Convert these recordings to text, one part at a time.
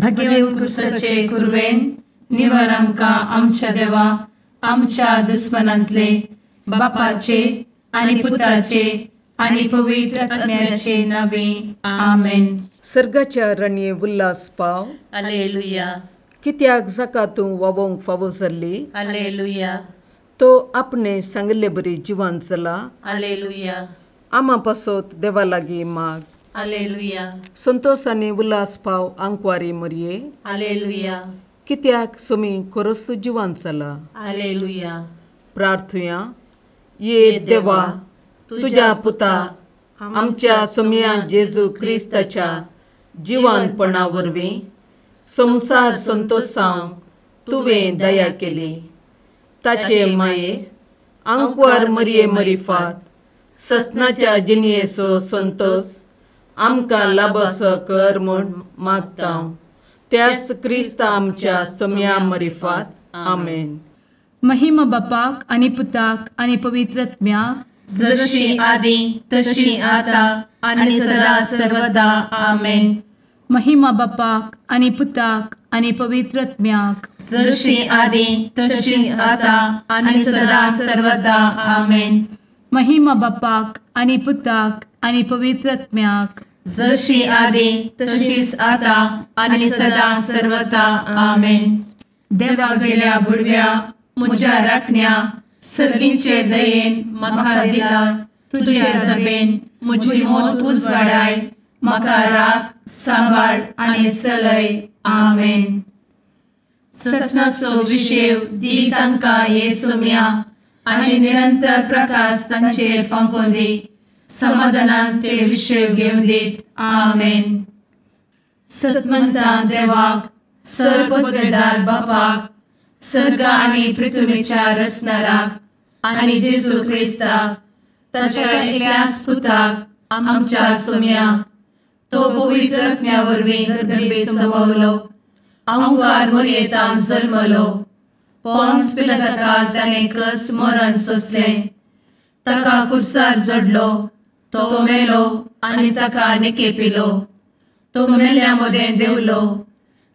भगेवन क्रिस्ताचे कुरवेन निवार आमकां आमच्या देवा आमच्या दुस्मनांतले बापाचे आनी पुताचे आनी पवित्र आत्म्याचे नावे आमेन. सर्गाच्या रणये उल्हास पाव. हालेलुया. कित्याक जाका तूं वावोंक फावो जाल्ली. हालेलुया. तो आपणे सांगिल्ले बरी जिवान जाला. हालेलुया. आमा पासत देवा लागीं माग. हालेलुया. संतोष आनी उल्हास पाव आंकवारी मरये. हालेलुया. कित्याक सोमी खरोच जिवान जाला. हालेलुया. प्रार्थुया. ये देवा तुज्या पुता आमच्या सोमया जेजू क्रिस्ताच्या जिवानपणा वरवीं संवसार संतोषांक तुवें दया केली. ताचे माये आंकवार मरये मरिफात ससनाच्या जिणयेचो संतोष आमकां लाभसो कर म्हूण मागता त्याच क्रिस्ता आमच्या सोमया मरिफात. आमेन. महिमा बापाक आनी पुताक आनी पवित्र आत्म्याक, जशी आदी तशी आता आनी सदा सर्वदा. आमेन. महिमा बापाक आनी पुताक आनी पवित्र आत्म्याक, जशी आदी तशी आता आनी सदा सर्वदा. आमेन. महिमा बापाक आनी पुताक आनी पवित्र आत्म्याक, जशी आदी तशीच आता आनी सदा सर्वदा. आमेन. देवा गेल्या बुडव्या म्हज्या राखण्या सर्गींचे दयेन म्हाका दिला तुजे दबेन म्हजी मोत उजवाडाय म्हाका राख सांबाळ आनी सलय. आमेन. ससनाचो विशेव दी तांकां हे सोम्या आनी निरंतर प्रकाश तांचेर फांकोवन दी. समाधानान ते विशेव घेवन दीत. आमेन. सतमंता देवाक सर्वपदवेदार बापाक सर्ग आनी पृथ्वीच्या रचणाराक आनी जेजू क्रिस्ताक ताच्या एकल्याच पुताक आमच्या सोम्याक तो पवित्र आत्म्या वरवीं गर्भे संभवलो आंकार मोरयेतान जल्मलो पोन्स पिलाताकाल ताणें कस मरण सोंसलें ताका कुर्सार जडलो तो मेलो आनी ताका निकेपिलो तो मेल्ल्या मदें देंवलो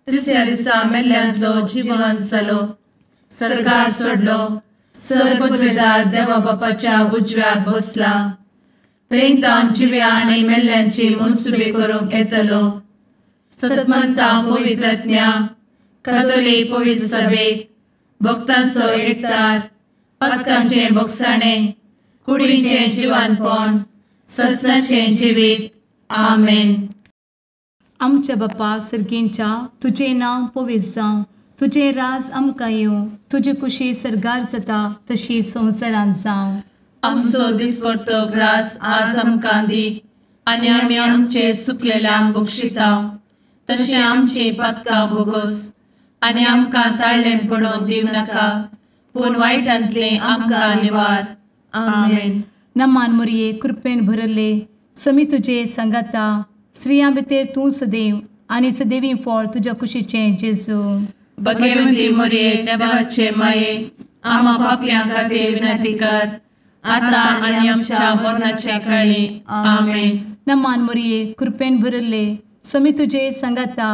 तिसऱ्या दिसा मेल्ल्यांतलो जिवन जालो सर्गार सोडलो सर्वपदवेदार देवा बापाच्या उजव्याक बसला थंय तावन जिव्या आनी मेल्ल्यांची मनसुबी करूंक येतलो. सतमंता पवित्र आत्म्या कातोलीक पवित्र सभेक भक्तांचो एकतार पातकांचें भोगसाणें कुडीचें जिवानपण ससनाचें जिवीत. आमेन. आमच्या बापा सर्गींच्या तुजें नांव पवित्र जावं, तुजें राज आमकां येवं, तुजी कुशी सर्गार जाता तशी संवसारांत जावं. आमचो दिसपडतो ग्रास आज आमकां दी आनी आमी आमचे सुकलेल्यांक बक्षिता तशें आमची पातकां भोगोस आनी आमकां ताळ्ळें पडोवन दिवं नाका पूण वायटांतलें आमकां निवार. आमेन. नमान मोरये कृपेन भरले समी तुजे सांगाता स्त्रियां भितर तूं सदैव आनी सदैवी फळ तुज्या कुशीचें जेजू. भगवंती मोरये देवाचे माये आमा पापयां खातीर विनंती कर आता आनी आमच्या मरणाच्या काळी. आमेन. नमान मोरये कृपेन भरले समी तुजे सांगाता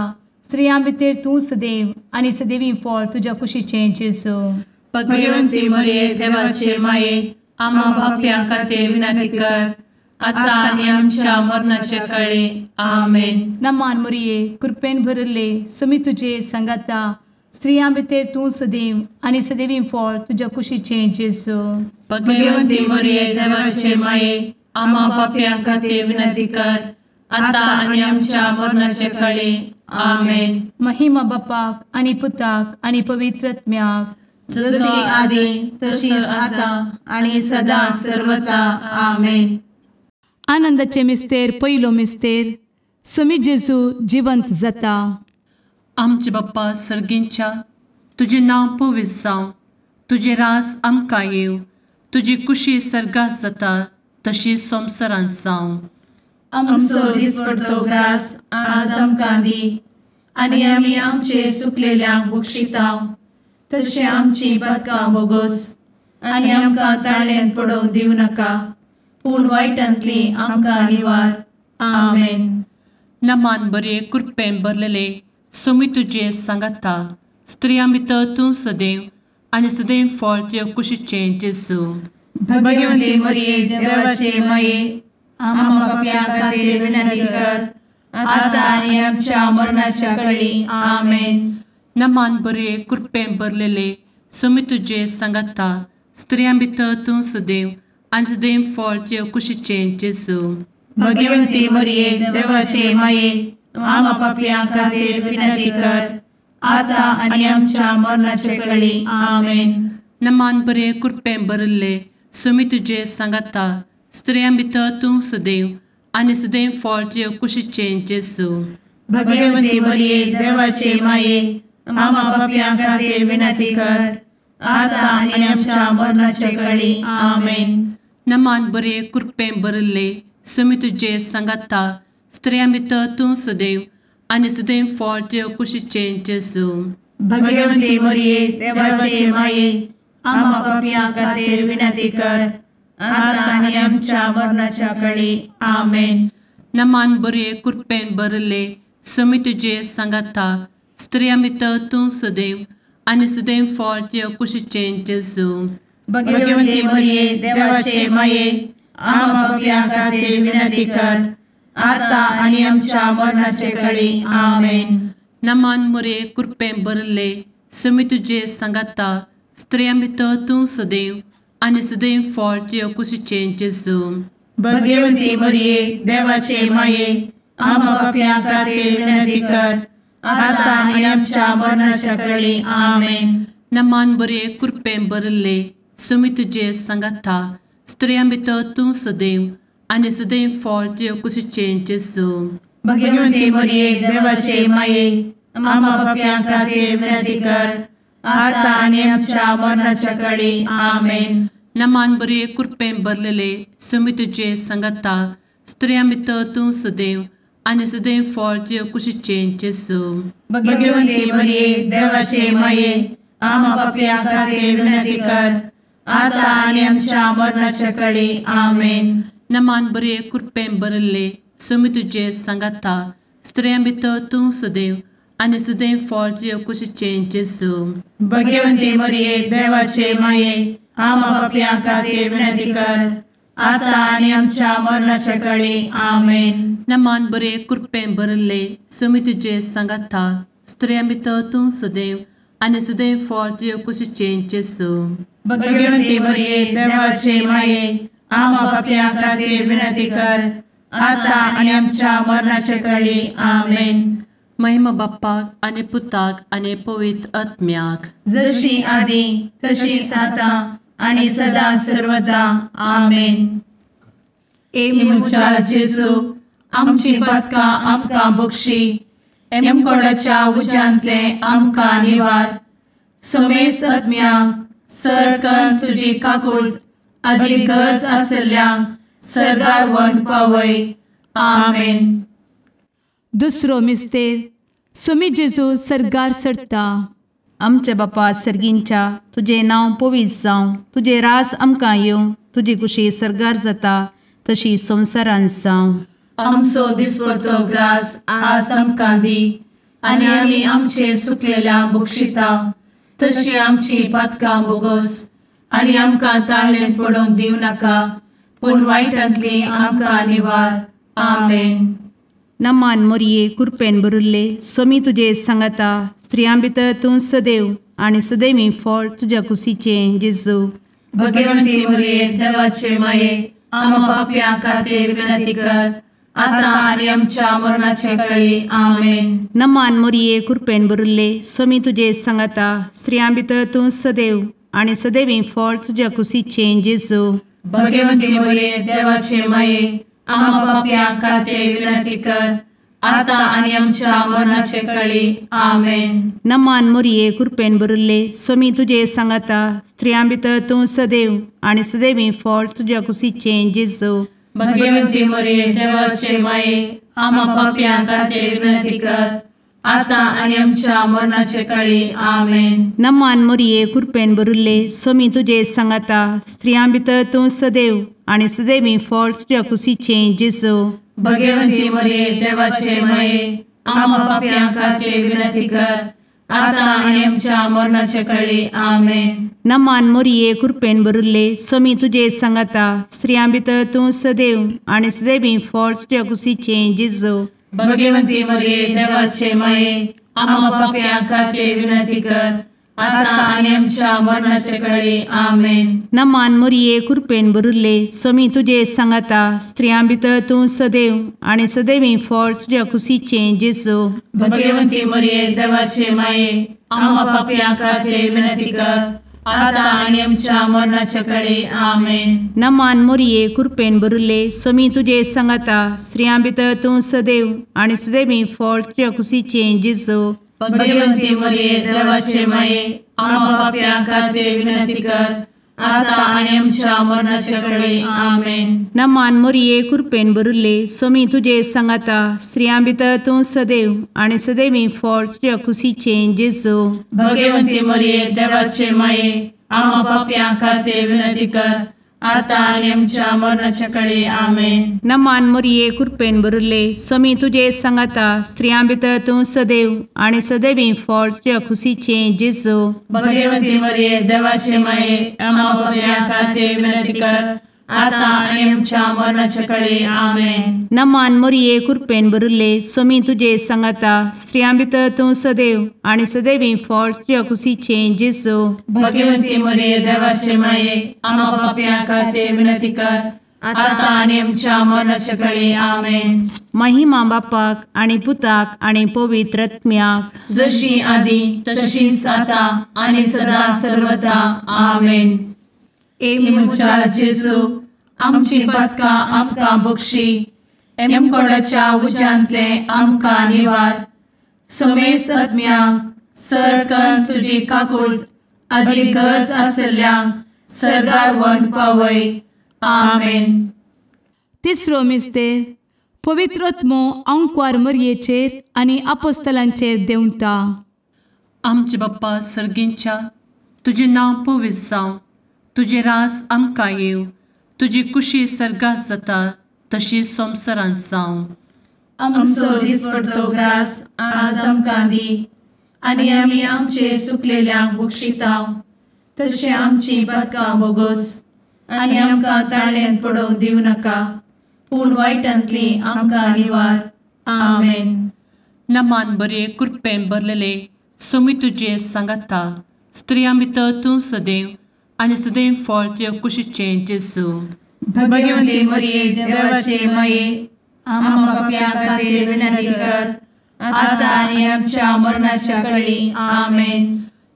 स्त्रियां भितर तूं सदैव आनी सदैवी फळ तुज्या कुशीचें जेजू. भगवंती मोरये देवाचे माये आमा पापयां खातीर विनंती कर आता आनी आमच्या मरणाच्या काळी. आमेन. नमान मोरये कृपेन भरले समी तुजे सांगाता स्त्रियां भितर तूं सदैव आनी सदैवी फळ तुज्या कुशीचें जेजू. भगवंती मोरये देवाचे माये आमा पापयां खातीर विनंती कर आता आनी आमच्या मरणाच्या काळी. आमेन. महिमा बापाक आनी पुताक आनी पवित्र आत्म्याक, जशी आदी तशीच आता आनी सदा सर्वता. आमेन. आनंदाचे मिस्तेर पयलो मिस्तेर स्वामी जेजू जिवंत जाता. आमचे बाप्पा सर्गींच्या तुजें नांव पवित्र जावं, तुजें राज आमकां येवं, तुजी कुशी सर्गात जाता तशी संवसारांत जावं. आमचो दिसपडतो ग्रास आज आमकां दी आनी आमी आमचे सुकलेल्यांक बक्षिता तशें आमची पातकां भोगोस आनी आमकां ताळ्ळेंत पडोवंक दिवं नाका पूण वायटांतली आमकां निवार. आमेन. नमान बरे कृपेन भरलेले सोमी तुजे सांगाता, स्त्रियां भितर तूं सदैव आनी सदैव फळ तुज्या कुशीचें जेजू। भगवती मरिये देवाचे माये, आम्हा पाप्यां खातीर विनंती कर, आतां आनी आमच्या मरणाच्या कळी। आमेन। नमान बरे कृपेन भरलेले, सोमी तुजे सांगाता, स्त्रियां भितर तूं सदैव आनी सदैव फळ तुज्या कुशीचें जेजू। भगवती मरिये देवाचे माये, आम्हा पाप्यां खातीर विनंती कर, आतां आनी आमच्या मरणाच्या कळी। आमेन। नमान बरे कृपेन भरलेले, सोमी तुजे सांगाता, स्त्रियां भितर तूं सदैव आनी सदैव फळ तुज्या कुशीचें जेजू। भगवती मरिये देवाचे माये, आम्हा पाप्यां खातीर विनंती कर, आतां आनी आमच्या मरणाच्या कळी। आमेन। नमान बरे कृपेन भरलेले, सोमी तुजे सांगाता, स्त्रियां भितर तूं सदैव आनी सदैव फळ तुज्या कुशीचें जेजू। भगवती मरिये देवाचे माये, आम्हा पाप्यां खातीर विनंती कर, आतां आनी आमच्या मरणाच्या कळी। आमेन। नमान बरे कृपेन भरलेले, सोमी तुजे सांगाता, स्त्रियां भितर तूं सदैव आनी सदैव फळ तुज्या कुशीचें जेजू। भगवती मरिये देवाचे माये, आम्हा पाप्यां खातीर विनंती कर, आतां आनी आमच्या मरणाचे कळी। आमेन। नमान मरिये कृपेन भरलेले, सोमी तुजे सांगाता, स्त्रियां भितर तूं सदैव आनी सदैव फळ तुज्या कुशीचें जेजू। भगवती मरिये देवाचे माये, आम्हा पाप्यां खातीर विनंती कर, आतां आनी आमच्या मरणाच्या कळी। आमेन। नमान बरे कृपेन भरलेले, सोमी तुजे सांगाता, स्त्रियां भितर तूं सदैव आनी सदैव फळ तुज्या कुशीचें जेजू। भगवती मरिये देवाचे माये, आम्हा पाप्यां खातीर विनंती कर, आतां आनी आमच्या मरणाच्या कळी। आमेन। नमान बरे कृपेन भरलेले, सोमी तुजे सांगाता, स्त्रियां भितर तूं सदैव आनी सदैव फळ तुज्या कुशीचें जेजू। भगवती मरिये देवाचे माये, आम्हा पाप्यां खातीर विनंती कर, आतां आनी आमच्या मरणाच्या कळी। आमेन। नमान बरे कृपेन भरलेले, सोमी तुजे सांगाता, स्त्रियां भितर तूं सदैव आनी सदैव फळ तुज्या कुशीचें जेजू। भगवती मरिये देवाचे माये, आम्हा पाप्यां खातीर विनंती कर, आतां आनी आमच्या मरणाच्या कळी। आमेन। नमान बरे कृपेन भरलेले, सोमी तुजे सांगाता, स्त्रियां भितर तूं सदैव आनी सदैव फळ तुज्या कुशीचें जेजू। भगवती मरिये देवाचे माये, आम्हा पाप्यां खातीर विनंती कर, आतां आनी आमच्या मरणाच्या कळी। आमेन। महिमा बाप्पाक आनी पुताक आनी पवित्र आत्म्याक, जशी आदी तशीच आतां आनी सदा सर्वदा। आमेन। ए म्हज्या जेजू, आमची पातकां आमकां बक्षी, एमकोडाच्या उज्यांतले आमकां निवार, समेस्त आत्म्यांक सरकन तुजी काकूट आदी गरज आशिल्ल्यांक सर्गार व्हरून पावय। आमेन। दुसरो मिस्तेर, सोमी जेजू सर्गार चडटा। आमच्या बापा सर्गींच्या, तुजें नांव पवित्र जावं, तुजें रास आमकां येवं, तुजी कुशी सर्गार जाता तशी संवसारांत जावं। आमचो दिसपडतो ग्रास आज आमकां दी, आनी आमी आमचे सुकलेल्या बक्षिता तशी आमची पातकां बोगोस, आनी आमकां ताळेन पडोवंक दिवं नाका, पूण वायटांतली आमकां निवार। आमेन। नमान मोरये कृपेन भरिल्ले, सोमी तुजे सांगाता, स्त्रियां भितर तूं सदैव आनी सदैवी फळ तुज्या कुशीचें जेजू। भगवंती मोरये देवाचे माये, आम्हा पाप्यां खातीर विनंती कर, आतां आनी आमच्या मरणाचे कळी। आमेन। नमान मोरये कृपेन भरिल्ले, सोमी तुजे सांगाता, स्त्रियां भितर तूं सदैव आनी सदैवी फळ तुज्या कुशीचें जेजू। भगवंती मोरये देवाचे माये, आम्हा पाप्यां खातीर विनंती कर, आतां आनी आमच्या मरणाचे कळी। आमेन। नमान मोरये कृपेन भरिल्ले, सोमी तुजे सांगाता, स्त्रियां भितर तूं सदैव आनी सदैवी फळ तुज्या कुशीचें जेजू। भगवंती मोरये देवाचे माये, आम्हा पाप्यां खातीर विनंती कर, आतां आनी आमच्या मरणाचे कळी। आमेन। नमान मोरये कृपेन भरिल्ले, सोमी तुजे सांगाता, स्त्रियां भितर तूं सदैव आनी सदैवी फळ तुज्या कुशीचें जेजू। भगवंती मोरये देवाचे माये, आमा पापयां खातीर विनंती कर आतां आनी आमच्या मरणाचे कळी. आमेन. नमान मोरये कृपेन भरिल्ले स्वामी तुजे सांगाता, स्त्रियां भितर तूं सदैव आनी सदैवी फळ तुज्या कुशीचें जेजू. भगवंती मरिये देवाचे माये आमा पापयां खातीर विनंती कर आतां आनी आमच्या मरणाचे कळी. आमेन. नमान मोरये कृपेन भरिल्ले स्वामी तुजे सांगाता, स्त्रियां भितर तूं सदैव आनी सदैवी फळ तुज्या कुशीचें जेजू. भगवंती मरिये देवाचे माये आमा पापयां खातीर विनंती कर आतां आनी आमच्या मरणाचे कळी. आमेन. नमान मोरये कृपेन भरिल्ले स्वामी तुजे सांगाता, स्त्रियां भितर तूं सदैव आनी सदैवी फळ तुज्या कुशीचें जेजू. भगवंती मरिये देवाचे माये आमा पापयां खातीर विनंती कर आतां आनी आमच्या मरणाचे कळी. आमेन. नमान मोरये कृपेन भरिल्ले स्वामी तुजे सांगाता, स्त्रियां भितर तूं सदैव आनी सदैवी फळ तुज्या कुशीचें जेजू. भगवंती मरिये देवाचे माये आमा पापयां खातीर विनंती कर आतां आनी आमच्या मरणाचे कळी. आमेन. नमान मोरये कृपेन भरिल्ले स्वामी तुजे सांगाता, स्त्रियां भितर तूं सदैव आनी सदैवी फळ तुज्या कुशीचें जेजू. भगवंती मरिये देवाचे माये आमा पापयां खातीर विनंती कर आतां आनी आमच्या मरणाचे कळी. आमेन. नमान मोरये कृपेन भरिल्ले स्वामी तुजे सांगाता, स्त्रियां भितर तूं सदैव आनी सदैवी फळ तुज्या कुशीचें जेजू. भगवंती मरिये देवाचे माये आमा पापयां खातीर विनंती कर आतां आनी आमच्या मरणाचे कळी. आमेन. महिमा बापाक आनी पुताक आनी पवित्र आत्म्याक, जशी आदी तशीच आतां आनी सदा सर्वदा. आमेन. ए म्हज्या जेजू आमची पातकां आमकां बक्षी, एमकोडाच्या उज्यांतले आमकां निवार, समेस्त आत्म्यांक सरकन तुजी काकूट आदी गरज आसल्ल्यांक सर्गार व्हरून पावय. आमेन. तिसरो मिस्तेर पवित्र आत्मो आंकवार मरयेचेर आनी आपोस्तलांचेर देंवता. आमचे बाप्पा सर्गींच्या, तुजें नांव पवित्र जावं, तुजें राज आमकां येवं, तुजी कुशी सर्गात जाता तशी संवसारांत जावं. आमचो दिसपडतो ग्रास आज आमकां दी आनी आमी आमचे सुकलेल्यांक बक्षितांव तशें आमची पातकां बोगोस आनी आमकां ताळ्यान पडोवंक दिवं नाका, पूण वायटांतली आमकां निवार. आमेन. नमान बरे कृपेन भरलेले स्वामी तुजे सांगाता, स्त्रियां भितर तूं सदैव आनी सदैव फळ तुज्या कुशीचें जेजू. भगवंती मरिये देवाचे माये आमा पापयां खातीर विनंती कर आतां आनी आमच्या मरणाच्या कळी. आमेन.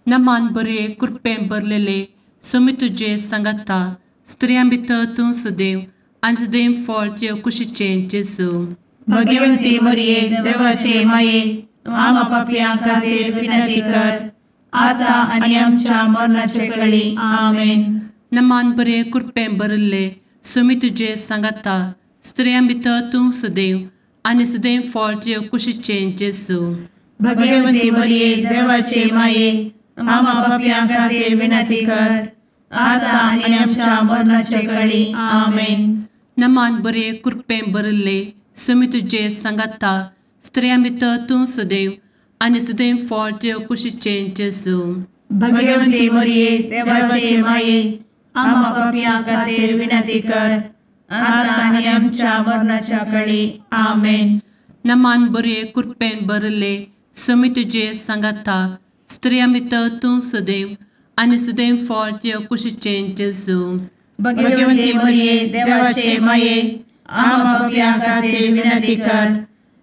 नमान बरे कृपेन भरलेले स्वामी तुजे सांगाता, स्त्रियां भितर तूं सदैव आनी सदैव फळ तुज्या कुशीचें जेजू. भगवंती मरिये देवाचे माये आमा पापयां खातीर विनंती कर आतां आनी आमच्या मरणाचे कळी. आमेन. नमान बरे कृपेन भरिल्ले स्वामी तुजे सांगाता, स्त्रियां भितर तूं सदैव आनी सदैव फळ तुज्या कुशीचें जेजू. भगवंती मरिये देवाचे माये आमा पापयां खातीर विनंती कर आतां आनी आमच्या मरणाचे कळी. आमेन. नमान बरे कृपेन भरिल्ले स्वामी तुजे सांगाता, स्त्रियां भितर तूं सदैव आनी सदैव फळ तुज्या कुशीचें जेजू. भगवंती मरिये देवाचे माये आमा पापयां खातीर विनंती कर आतां आनी आमच्या मरणाच्या कळी. आमेन. नमान बरे कृपेन भरिल्ले स्वामी तुजे सांगाता, स्त्रियां भितर तूं सदैव आनी सदैव फळ तुज्या कुशीचें जेजू. भगवंती मरिये देवाचे माये आमा पापयां खातीर विनंती कर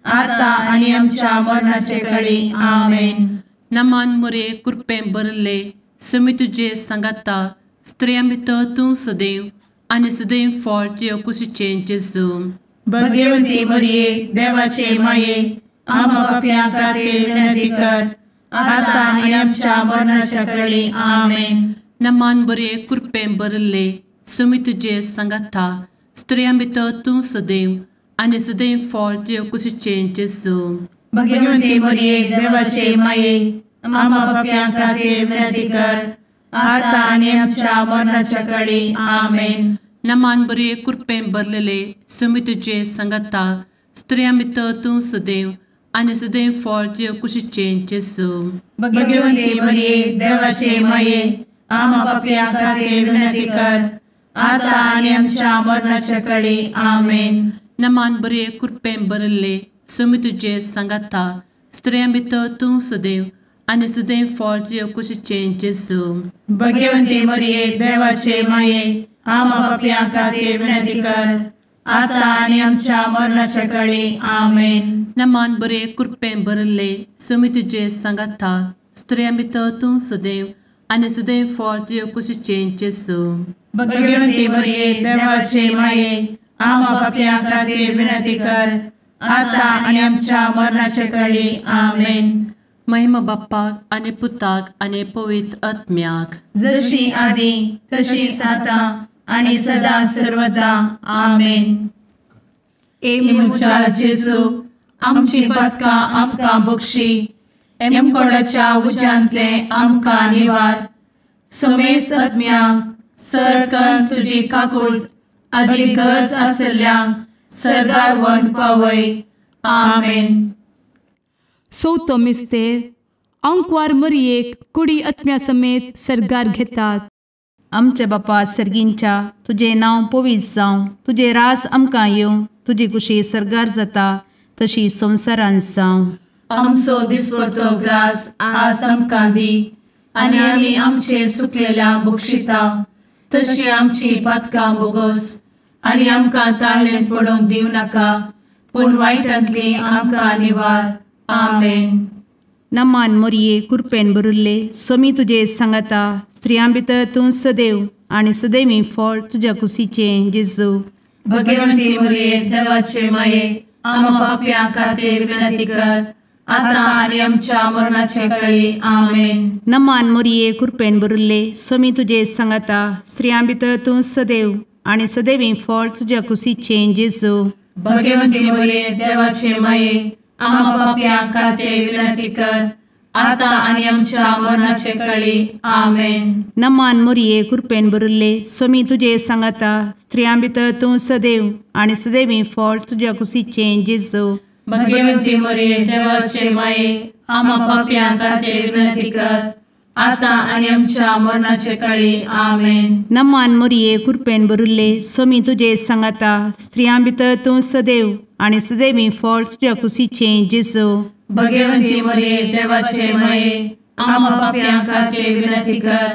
आतां आनी आमच्या मरणाचे कळी. आमेन. नमान मोरे कृपेन भरिल्ले स्वामी तुजे सांगाता, स्त्रियां भितर तूं सदैव आनी सदैव फळ तुज्या कुशीचें जेजू. भगवंती मरिये देवाचे माये आमा पापयां खातीर विनंती कर आतां आनी आमच्या मरणाच्या कळी. आमेन. नमान बरे कृपेन भरिल्ले स्वामी तुजे सांगाता, स्त्रियां भितर तूं सदैव आनी सदैव फळ तुज्या कुशीचें जेजू. भगवंती मरिये देवाचे माये आमा पापयां खातीर विनंती कर आतां आनी आमच्या मरणाच्या कळी. आमेन. नमान बरे कृपेन भरलेले स्वामी तुजे सांगाता, स्त्रियां भितर तूं सदैव आनी सदैव फळ तुजे कुशीचें जेजू. भगवती मरिये देवाचे माये, आमा पापयां खातीर विनंती कर, आतां आनी आमच्या मरणाच्या कडी. आमेन. नमान बरे कृपेन भरिल्ले, स्वामी तुजे सांगाता, स्त्रियां भितर तूं सदैव आनी सदैव फळ तुजे कुशीचें जेजू. भगवती मरिये देवाचे माये, आमा पापयां खातीर विनंती कर, आतां आनी आमच्या मरणाच्या कडी. आमेन. नमान बरे कृपेन भरिल्ले, स्वामी तुजे सांगाता, स्त्रियां भितर तूं सदैव आनी सदैव फळ तुजे कुशीचें जेजू. भगवती मरिये देवाचे माये, आमा पापयां खातीर विनंती कर, आतां आनी आमच्या मरणाच्या कडी. आमेन. महिमा बाप्पाक आनी पुताक आनी पवित्र आत्म्याक, जशी आदी तशीच आतां आनी सदा सर्वदा. आमेन. ए म्हज्या जेजू, आमची पातकां आमकां बक्षी, एमकोडाच्या उज्यांतले आमकां निवार, समेस्त आत्म्यांक सरकन तुजी काकूट आदी गरज आसल्ल्यांक सर्गार व्हरून पावय. आमेन. चवथो मिस्तेर आंकवार मरियेक कुडी आत्म्या समेत सर्गार घेतात. आमच्या बापा सर्गींच्या, तुजें नांव पवित्र जावं, तुजें राज आमकां येवं, तुजी कुशी सर्गार जाता तशी संवसारांत जावं. आमचो दिसपडतो ग्रास आज आमकां दी, आनी आमी आमचे सुकलेल्या बक्षिता तशी आमची पातकां बोगोस, आनी आमकां ताळेन पडोवंक दिवं नाका, पूण वायटांतली आमकां निवार. आमेन. नमान मोरये कृपेन भरिल्ले, स्वामी तुजे सांगाता, स्त्रियां भितर तूं सदैव आनी सदैवी फळ तुज्या कुशीचें जेजू. भगवती मरिये देवाचे माये, आमा पापयां खातीर विनंती कर, आतां आनी आमच्या मरणाच्या कळी. आमेन. नमान मोरये कृपेन भरिल्ले, स्वामी तुजे सांगाता, स्त्रियां भितर तूं सदैव आनी सदैवी फळ तुज्या कुशीचें जेजू. भगवती मरिये देवाचे माये, आमा पापयां खातीर विनंती कर, आतां आनी आमच्या मरणाचे कळी. आमेन. नमान मोरये कृपेन भरिल्ले, स्वामी तुजे सांगाता, स्त्रियां भितर तूं सदैव आनी सदैवी फळ तुज्या कुशीचें जेजू. भगवती मरिये देवाचे माये, आमा पापयां खातीर विनंती कर, आतां आनी आमच्या मरणाचे कळी. आमेन. नमान मोरये कृपेन भरिल्ले, स्वामी तुजे सांगाता, स्त्रियां भितर तूं सदैव आनी सदैवी फळ तुज्या कुशीचें जेजू. भगवती मरिये देवाचे माये, आमा पापयां खातीर विनंती कर,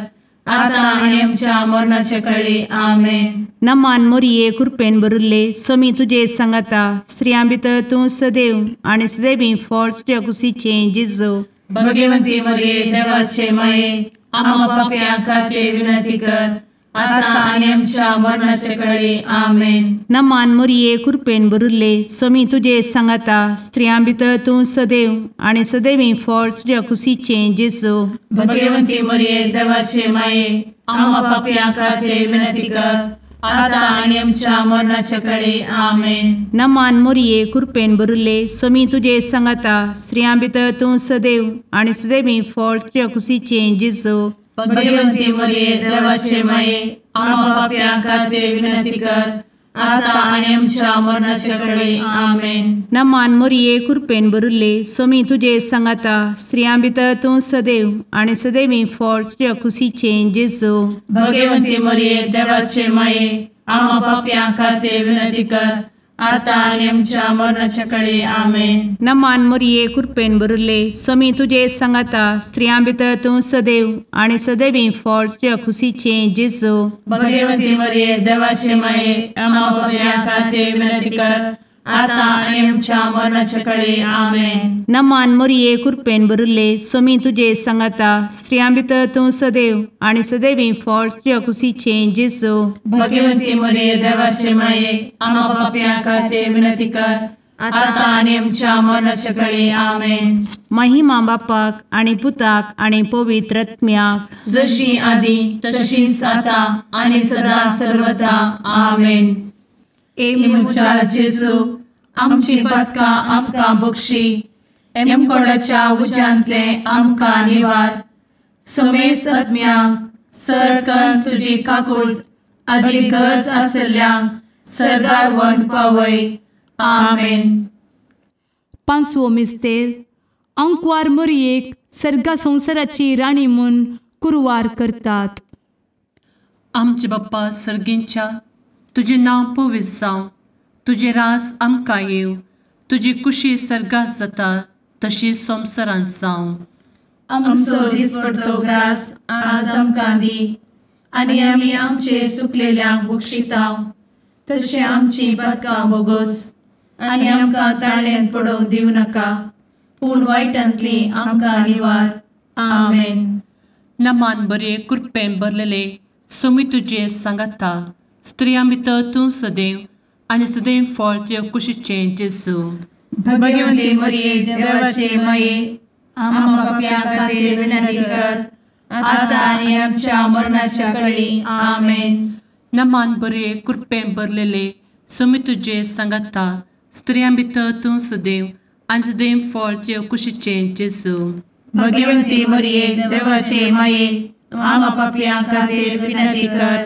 आतां आनी आमच्या मरणाचे कळी. आमेन. नमान मोरये कृपेन भरिल्ले, स्वामी तुजे सांगाता, स्त्रियां भितर तूं सदैव आनी सदैवी फळ तुज्या कुशीचें जेजू. भगवती मरिये देवाचे माये, आमा पापयां खातीर विनंती कर, आतां आनी आमच्या मरणाचे कळी. आमेन. नमान मोरये कृपेन भरिल्ले, स्वामी तुजे सांगाता, स्त्रियां भितर तूं सदैव आनी सदैवी फळ तुज्या कुशीचें जेजू. भगवती मरिये देवाचे माये, आमा पापयां खातीर विनंती कर, आतां आनी आमच्या मरणाच्या कळी. आमेन. नमान मोरये कृपेन भरिल्ले, स्वामी तुजे सांगाता, स्त्रियां भितर तूं सदैव आनी सदैवी फळ तुज्या कुशीचें जेजू. भगवती मरिये देवाचे माये, आमा पापयां खातीर विनंती कर, आतां आनी आमच्या मरणाच्या कळी. आमेन. नमान मोरये कृपेन भरिल्ले, स्वामी तुजे सांगाता, स्त्रियां भितर तूं सदैव आनी सदैवी फळ तुज्या कुशीचें जेजू. भगवती मरिये देवाचे माये, आमा पापयां खातीर विनंती कर, आतां आनी आमच्या मरणाच्या कळी. आमेन. नमान मोरये कृपेन भरिल्ले, स्वामी तुजे सांगाता, स्त्रियां भितर तूं सदैव आनी सदैवी फळ तुज्या कुशीचें जेजू. भगवती मरिये देवाचे माये, आमा पापयां खातीर विनंती कर, आतां आनी आमच्या मरणाच्या कळी. आमेन. नमान मोरये कृपेन भरिल्ले, स्वामी तुजे सांगाता, स्त्रियां भितर तूं सदैव आनी सदैवी फळ तुज्या कुशीचें जेजू. भगवती मरिये देवाचे माये, आमा पापयां खातीर विनंती कर, आतां आनी आमच्या मरणाच्या कळी. आमेन. महिमा बापाक आनी पुताक आनी पवित्र आत्म्याक, जशी आदी तशीच आतां आनी सदा सर्वदा. आमेन. ए म्हज्या जेजू, आमची पातकां आमकां बक्षी, एमकोडाच्या उज्यांतले आमकां निवार, समेस्त आत्म्यांक सरकन तुजी काकूट आदी गरज आसल्ल्यांक सर्गार व्हरून पावय. आमेन. पांचवो मिस्तेर आंकवार मोरयेक सर्गा संवसाराची राणी म्हूण कुरवार करतात. आमचे बाप्पा सर्गींच्या, तुजें नांव पवित्र जावं, तुजें राज आमकां येवं, तुजी कुशी सर्गात जाता तशी संवसारांत जावं. आमचो दिसपडतो ग्रास आज आमकां दी आनी आमी आमचे सुकलेल्यांक बक्षिता तशें आमची पातकां बोगोस आनी आमकां ताळ्यांत पडोवंक दिवं नाका, पूण वायटांतली आमकां निवार. आमेन. नमान बरे कृपेन भरलेले सोमी तुजे सांगाता, स्त्रियां भितर तूं सदैव आनी सदैव फळ तुजे कुशीचें जेजू. भगवती मरिये देवाचे माये, आम्हा पाप्यां खातीर विनंती कर आतां आनी आमच्या मरणाच्या कळी. आमेन. नमान बरे कृपेन भरलेले सोमी तुजे सांगाता, स्त्रियां भितर तूं सदैव आनी सदैव फळ तुजे कुशीचें जेजू. भगवती मरिये देवाचे माये, आम्हा पाप्यां खातीर विनंती कर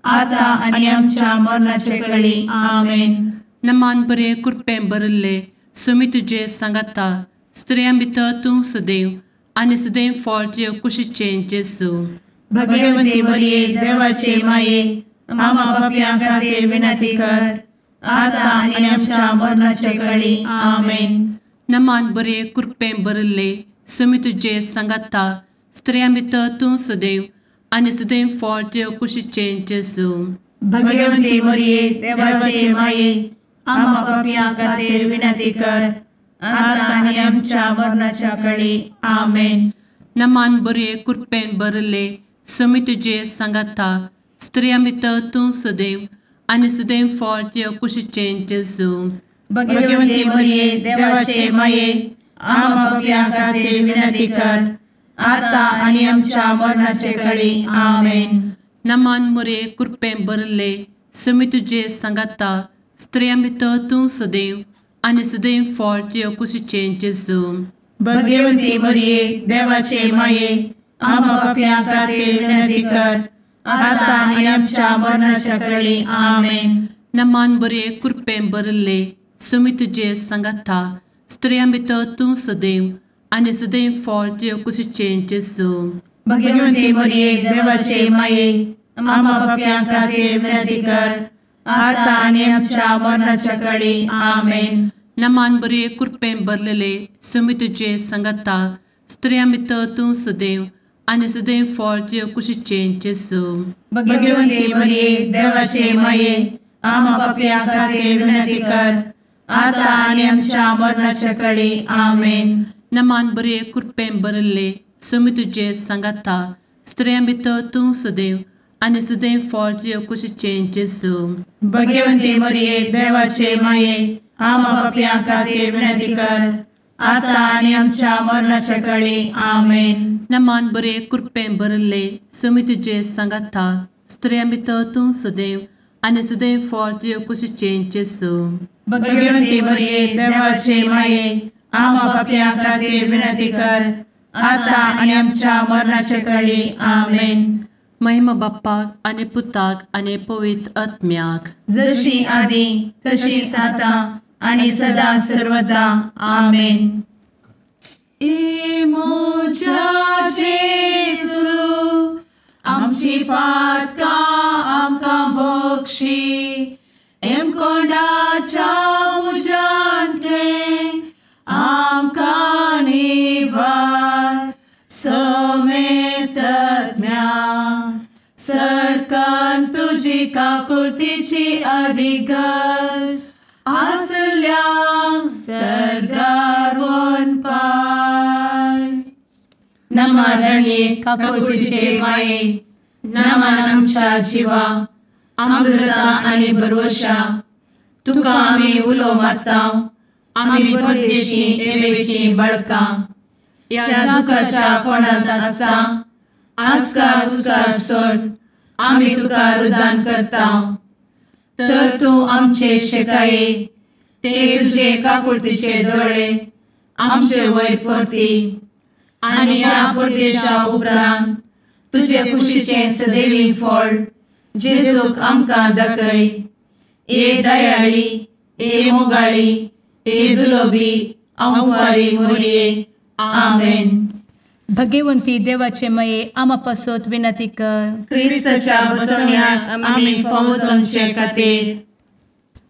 आतां आनी आमच्या मरणाच्या कळी. आमेन. नमान बरे कृपेन भरिल्ले सोमी तुजे सांगाता, स्त्रियां भितर तूं सदैव आनी सदैव फळ तुजे कुशीचें जेजू. भगवती मरिये देवाचे माये, आम्हा पाप्यां खातीर विनंती कर आतां आनी आमच्या मरणाच्या कळी. आमेन. नमान बरे कृपेन भरिल्ले सोमी तुजे सांगाता, स्त्रियां भितर तूं सदैव आनी सदैव फळ तुजे कुशीचें जेजू. भगवती मरिये देवाचे माये, आम्हा पाप्यां खातीर विनंती कर आतां आनी आमच्या मरणाच्या कळी. आमेन. नमान बरे कृपेन भरिल्ले सोमी तुजे सांगाता, स्त्रियां भितर तूं सदैव आनी सदैव फळ तुजे कुशीचें जेजू. भगवती मरिये देवाचे माये, आम्हा पाप्यां खातीर विनंती कर आतां आनी आमच्या मरणाचे कळी. आमेन. नमान मरिये कृपेन भरिल्ले सोमी तुजे सांगाता, स्त्रियां भितर तूं सदैव आनी सदैव फळ तुजे कुशीचें जेजू. भगवती मरिये देवाचे माये, आम्हा पाप्यां खातीर विनंती कर आतां आनी आमच्या मरणाच्या कळी. आमेन. नमान बरे कृपेन भरिल्ले सोमी तुजे सांगाता, स्त्रियां भितर तूं सदैव आनी सदैव फळ तुजे कुशीचें जेजू. भगवती मरिये देवाचे माये, आम्हा पाप्यां खातीर विनंती कर आतां आनी आमच्या मरणाच्या कळी. आमेन. नमान बरे कृपेन भरलेले सोमी तुजे सांगाता, स्त्रियां भितर तूं सदैव आनी सदैव फळ तुजे कुशीचें जेजू. भगवती मरिये देवाचे माये, आम्हा पाप्यां खातीर विनंती कर आतां आनी आमच्या मरणाच्या कळी. आमेन. नमान बरे कृपेन भरिल्ले सोमी तुजे सांगाता, स्त्रियां भितर तूं सदैव आनी सदैव फळ तुजे कुशीचें जेजू. भगवती मरिये देवाचे माये, आम्हा पाप्यां खातीर विनंती कर आतां आनी आमच्या मरणाच्या कळी. आमेन. नमान बरे कृपेन भरिल्ले सोमी तुजे सांगाता, स्त्रियां भितर तूं सदैव आनी सदैव फळ तुजे कुशीचें जेजू. भगवती मरिये देवाचे माये, आम्हा पाप्यां खातीर विनंती कर आतां आनी आमच्या मरणाच्या कळी. आमेन. महिमा बाप्पाक आनी पुताक आनी पवित्र आत्म्याक, जशी आदी तशीच आतां आनी सदा सर्वदा. आमेन. ए म्हज्या जेजू, आमची पातकां आमकां बक्षी, एमकोंडाच्या उज्यांतलें आमकां निवार, समेस्तज्ञा सरकान तुजी काकुळतीची अधिगस आसल्यांक सर्गार वनपाय. नमरणे काकुळतीचे माये, नमन आमच्या जिवा, अमृता आनी भरवशा, तुका आमी उलो मारता, आमी परदेशी एवेची बळकां, ह्या दुखाच्या कोणांत आसता आस्कार उस्कार सोड आमी तुका रुदान करता, तर तूं आमचे शेकाये ते तुजे काकुळतीचे दोळे आमचे वयर परती आनी ह्या परदेशा उपरांत तुजे कुशीचें सदैवी फळ जेजूक आमकां दाखय. ए दयाळी, ए मोगाळी, ए दुलोबी आंवकारी मोरये. आमेन. भगवंती देवाचे माये आमा पासत विनंती कर. क्रिस्ताच्या बसवण्याक आमी फावो जावचे खातीर.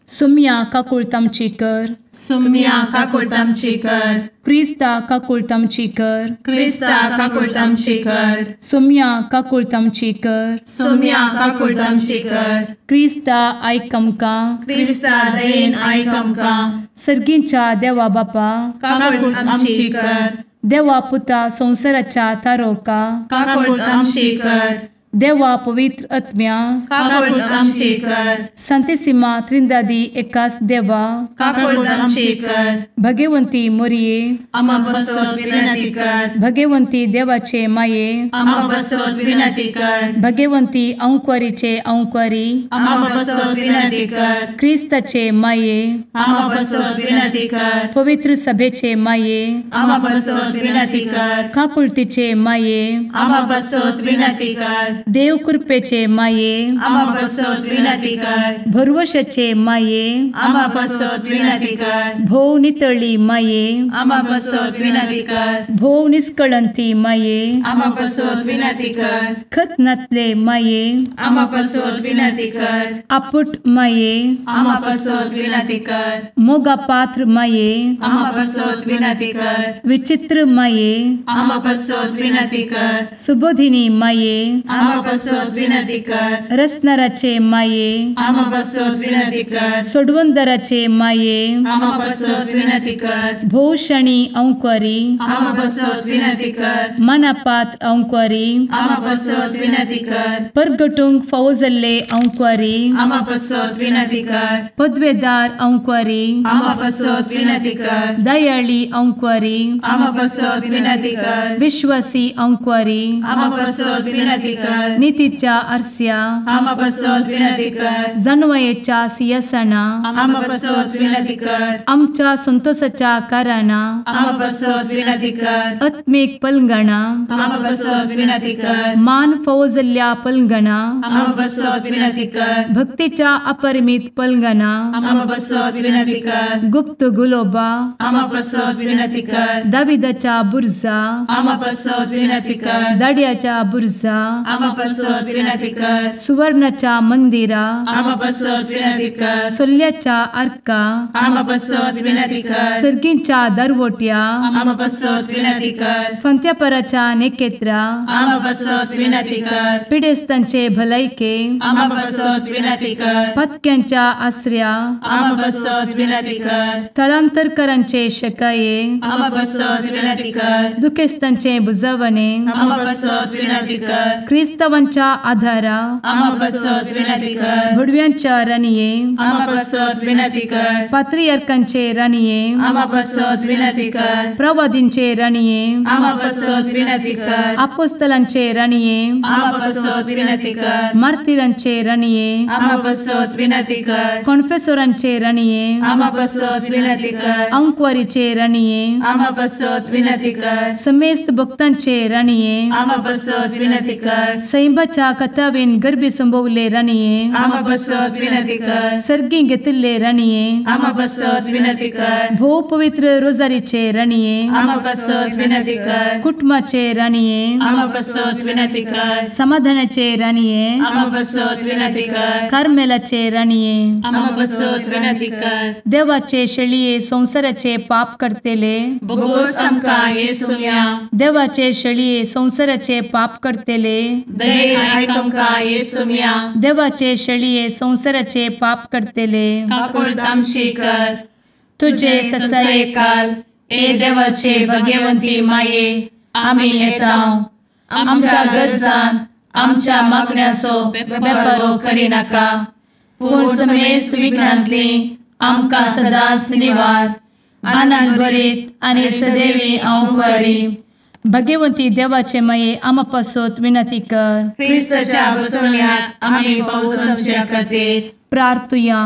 सुम्या काकुळट आमची कर. सुम्या काकुळट आमची कर. क्रिस्ता काकुळट आमची कर. क्रिस्ता काकुळट आमची कर. सुम्या काकुळट आमची कर. सुम्या काकुळट आमची कर. क्रिस्ता आयक आमकां. क्रिस्ता दयेन आयक आमकां. सर्गींच्या देवा बापा काकुळट आमची कर. देवा पुता संवसाराच्या तारोका काकुळट आमची कर. देवा पवित्र आत्म्या काकुळट आमची कर. संतेसिमा त्रिंदादी एकास देवा काकुळट आमची कर. भगवंती मोरये आमा पासत विनंती कर. भगवंती देवाचे माये आमा पासत विनंती कर. भगवंती अंकुरीचे अंकुरी आमा पासत विनंती कर. क्रिस्ताचे माये आमा पासत विनंती कर. पवित्र सभेचे माये आमा पासत विनंती कर. काकुळतीचे माये आमा पासत विनंती कर. देव कृपेचे माये आमा पासत विनंती कर. भरवशाचे माये आमा पासत विनंती कर. भोव नितळी माये आमा पासत विनंती कर. भोव निष्कळंती माये आमा पासत विनंती कर. खत नातले माये आमा पासत विनंती कर. आपुट माये आमा पासत विनंती कर. मोगा पात्र माये आमा पासत विनंती कर. विचित्र माये आमा पासत विनंती कर. सुबोधिनी माये आमा पासत विनंती कर. रसनाराचे माये आमा पासत विनंती कर. सोडवंदराचे माये आमा पासत विनंती कर. भोवशणी अंकुरी आमा पासत विनंती कर. मनापात्र अंकुरी आमा पासत विनंती कर. परगटूंक फावो जाल्ले अंकुरी आमा पासत विनंती कर. पदवेदार अंकुरी आमा पासत विनंती कर. दयाळी अंकुरी आमा पासत विनंती कर. विश्वासी अंकुरी आमा पासत विनंती कर. नितीच्या आरस्या आमा पासत विनंती कर. जानवयेच्या सिंहासना आमा पासत विनंती कर. आमच्या संतोषाच्या कारणा आमा पासत विनंती कर. आत्मीक पलंगणा आमा पासत विनंती कर. मान फावो जाल्ल्या पलंगणा आमा पासत विनंती कर. भक्तीच्या अपरिमित पलंगणा आमा पासत विनंती कर. गुप्त गुलोबा आमा पासत विनंती कर. दाविदाच्या बुर्जा आमा पासत विनंती कर. दाड्याच्या बुर्जा आमा पासत विनंती कर. सुवर्णाच्या मंदिरा आमा पासत विनंती कर. सोल्ल्याच्या आर्का आमा पासत विनंती कर. सर्गींच्या दरवट्या आमा पासत विनंती कर. फंत्यापराच्या नेकेत्रा आमा पासत विनंती कर. पिडेस्तांचे भलायके आमा पासत विनंती कर. पत्क्यांच्या आसऱ्या आमा पासत विनंती कर. थळांतरकरांचे शकाये आमा पासत विनंती कर. दुखेस्तांचे बुजवणे आमा पासत विनंती कर. क्रिस्तावांच्या आधारा आमा पासत विनंती कर. भुडव्यांच्या राणये आमा पासत विनंती कर. पात्रियार्कांचे राणये आमा पासत विनंती कर. प्रवादींचे राणये आमा पासत विनंती कर. आपोस्तलांचे राणये आमा पासत विनंती कर. मार्तिरांचे राणये आमा पासत विनंती कर. कॉन्फेसोरांचे राणये आमा पासत विनंती कर. अंकुवारीचे राणये आमा पासत विनंती कर. समेस्त भक्तांचे राणये आमा पासत विनंती कर. सैंबाच्या कथावेन गर्भी संभवले राणये आमा पासत विनंती कर. सर्गी घेतिल्ले राणये आमा पासत विनंती कर. भोव पवित्र रोजारीचे राणये आमा पासत विनंती कर. कुटुंबाचे राणये आमा पासत विनंती कर. समाधानाचे राणये आमा पासत विनंती कर. कार्मेलाचे राणये आमा पासत विनंती कर. देवाचे शेळये संवसाराचे पाप करतेले बोगोस आमकां येसुम्या देवाचे शेळये संवसाराचे पाप करतेले दयेन आयक आमकां येसुम्या देवाचे शेळये संवसाराचे पाप करतेले काकुळट आमची कर. तुझे ससायेकाल ए देवाचे भगवंती माये आमी येता आमच्या गरजान आमच्या मागण्याचो बेपारो करिनाका पूण समेस्त विघ्नांतली आमकां सदांच निवार आनंद भरीत आनी सदैवी अंकुरी. भगवंती देवाचे माये आमा पासत विनंती कर. क्रिस्ताच्या बसवण्याक आमी फावो जावचे खातीर प्रार्थुया.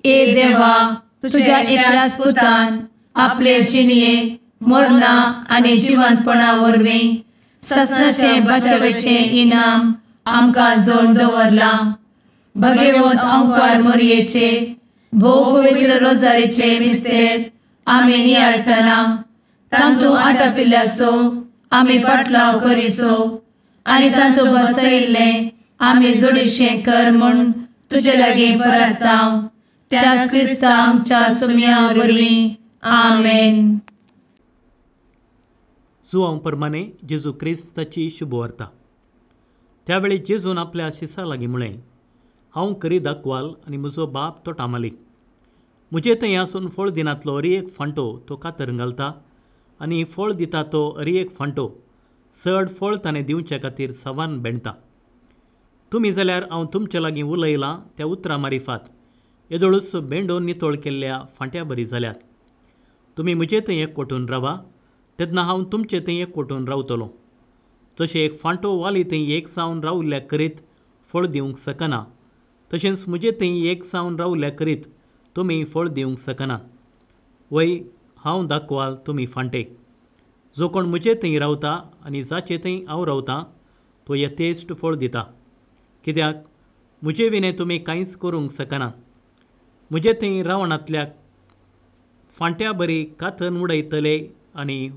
ए देवा तुझ्या एकल्याच पुतान आपले जिणये मरणा आनी जिवंतपणा वरवीं ससनाचें बचावेचें इनाम आमकां जोडून दवरलां. भगवंत अंकार मोरयेचे भोव पवित्र रोजारीचे मिस्तेर आमी नियाळटना तांतू आटापिल्ल्याचो आमी पाटलाव करिसो आनी तांतू बसयिल्लें आमी जोडीशें कर म्हूण तुजे लागीं परता त्याच क्रिस्ता आमच्या सुम्या वरवीं. आमेन. जुआंव परमाने जेजू क्रिस्ताची शुभवार्ता. त्यावेळी जेजून आपल्या शिसा लागीं म्हळें, हांव करी दाखवाल आनी म्हजो बाप तो टामाली. म्हजे थंय आसून फळ दिनातलो अरी एक फांटो तो कातर घालता आनी फळ दिता तो अरी एक फांटो चड फळ ताणें दिवचे खातीर सवान बेणता. तुमी जाल्यार हांव तुमचे लागीं उलयलां त्या उतरां मारिफात येदोळूच बेंडो नितळ केल्ल्या फांट्या बरी जाल्यात. तुमी म्हजे थंय एकवटून रावा तेन्ना हांव तुमचे थंय एकवटून रावतलो. तशें एक फांटो वाली थंय एक सावन रावल्ल्या करीत फळ दिवंक शकना तशेंच म्हजे थंय एक सावन रावल्ल्या करीत तुमी फळ दिवंक शकना. वय हांव दाखवाल तुमी फांटे. जो कोण म्हजे थंय रावता आनी जाचे थंय हांव रावता तो यथेश्ट फळ दिता. कित्याक म्हजे विणें तुमी कांयच करूंक शकना. म्हजे थंय रावणांतल्या फांट्या बरी काथन उडयतले आनी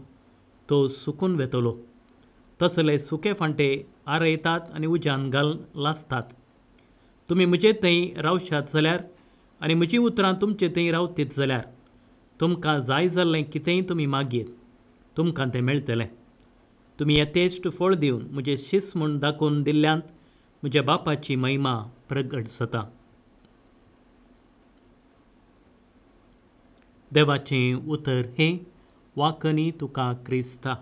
तो सुकून वेतलो. तसले सुके फांटे आरयतात आनी उज्यान घाल लासतात. तुमी म्हजे थंय रावशात जाल्यार आनी म्हजीं उतरां तुमचे थंय रावतीत जाल्यार तुमकां जाय जाल्लें कितेंय तुमी मागीर तुमकां तें मेळटलें. तुमी यथेश्ट फळ दिवन म्हजें शीस म्हूण दाखोवन दिल्ल्यांत म्हज्या बापाची महिमा प्रगट जाता. देवाचें उतर हें वाकनी तुका क्रिस्ता.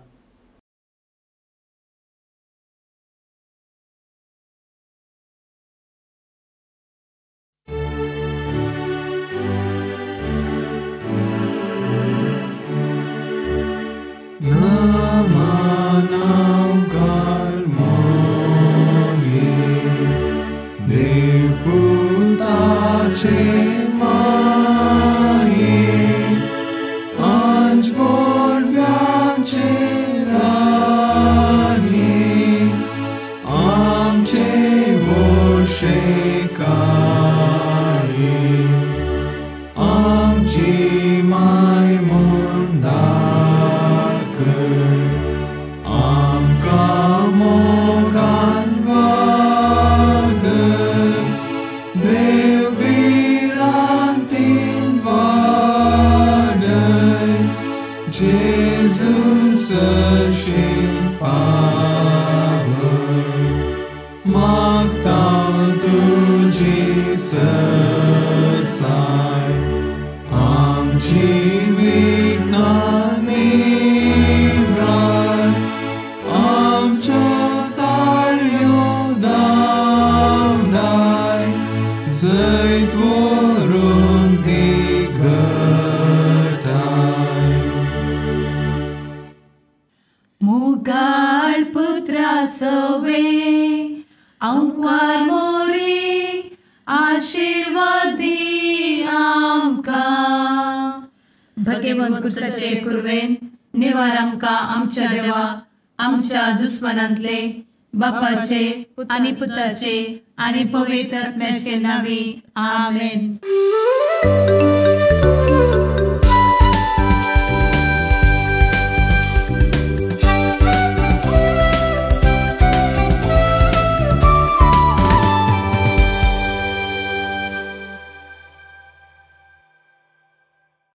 आमच्या दुस्मनांतले बापाचे आनी पुताचे आनी पवित्र आत्म्याचे नांवी. आमेन.